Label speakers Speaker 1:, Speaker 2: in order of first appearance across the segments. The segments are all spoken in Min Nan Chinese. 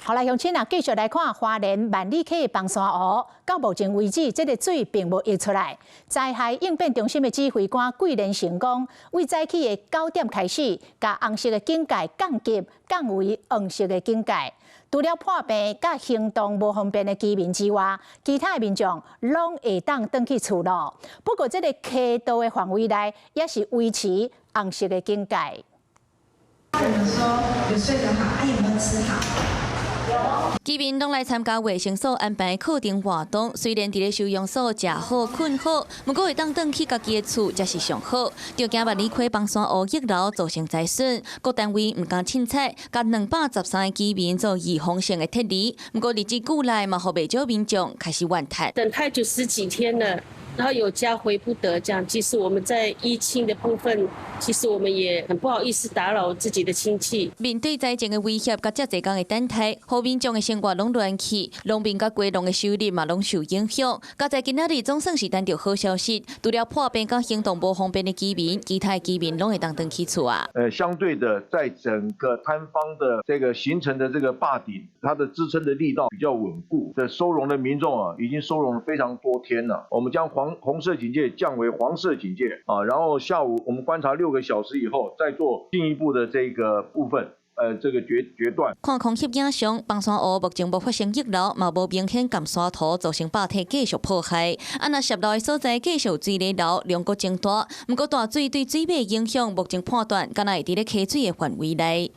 Speaker 1: 好來，鄉親啊，繼續來看花蓮萬里溪崩山湖，到目前為止，這個水並無溢出來。災害應變中心的指揮官桂連成講，為早起的9點開始，共紅色的警戒降級，降為黃色的警戒。除了破病佮行動無方便的居民之外，其他的民眾攏會當轉去厝囉。不過，這個溪道的範圍內也是維持紅色的警戒。
Speaker 2: 我們說有睡得好，啊有沒有吃好？
Speaker 3: 居民攏來參加衛生所安排課程活動，雖然佇咧收容所食好睏好，毋過會當轉去家己的厝才是上好。就驚萬里溪崩山湖溢流造成災損，各單位毋敢凊彩，共213個居民做預防性的撤離。毋過日子久來嘛，予袂少民眾開始怨嘆。
Speaker 4: 等太久十幾天了，然後有家回不得，這樣。其實我們在依親的部分，其實我們也很不好意思打擾自己的親戚。
Speaker 3: 面對災情的威脅，佮遮濟工的等待，予民眾的生活攏亂去，農民佮雞農的收入嘛攏受影響。佳哉今仔日總算是等著好消息，除了破病佮行動無方便的居民，其他的居民攏會當轉去厝啊。
Speaker 5: 相對的，在整個坍方的這個形成的這個壩頂，它的支撐的力道比較穩固。這收容的民眾啊，已經收容了非常多天了。我們將紅色警戒降為黃色警戒啊，然後下午我們觀察6個小時以後，再做進一步的這個部分。這個決斷。
Speaker 3: 看空翕影相，崩山湖目前無發生溢流，嘛無明顯含沙土造成壩體繼續破壞。啊，若泄漏的所在繼續水咧流，量閣增大。毋過大水對水馬影響，目前判斷，敢若會佇咧溪水的範圍內。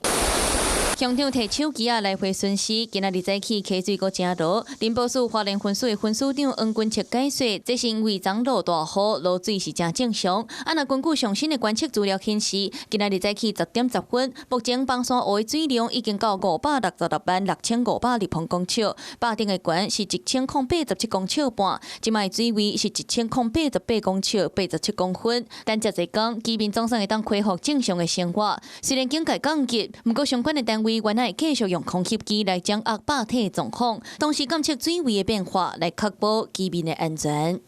Speaker 3: 鄉長提手機仔來回巡視，今仔日早起溪水閣誠濁。林寶樹花蓮分署的分署長黃君徹解說，這是因為昨落大雨，落水是誠正常。啊，若根據上新的觀測資料顯示，今仔日早起10點10分，目前崩山湖的水量已經到566萬6500立方公尺，壩頂的懸是1087公尺半，這擺水位是1088公尺87公分。等遮濟工，居民總算會當恢復正常的生活。雖然警戒降級，毋過相關的單位原來繼續用空翕機來掌握壩體狀況，同時監測水位的變化，來確保居民的安全。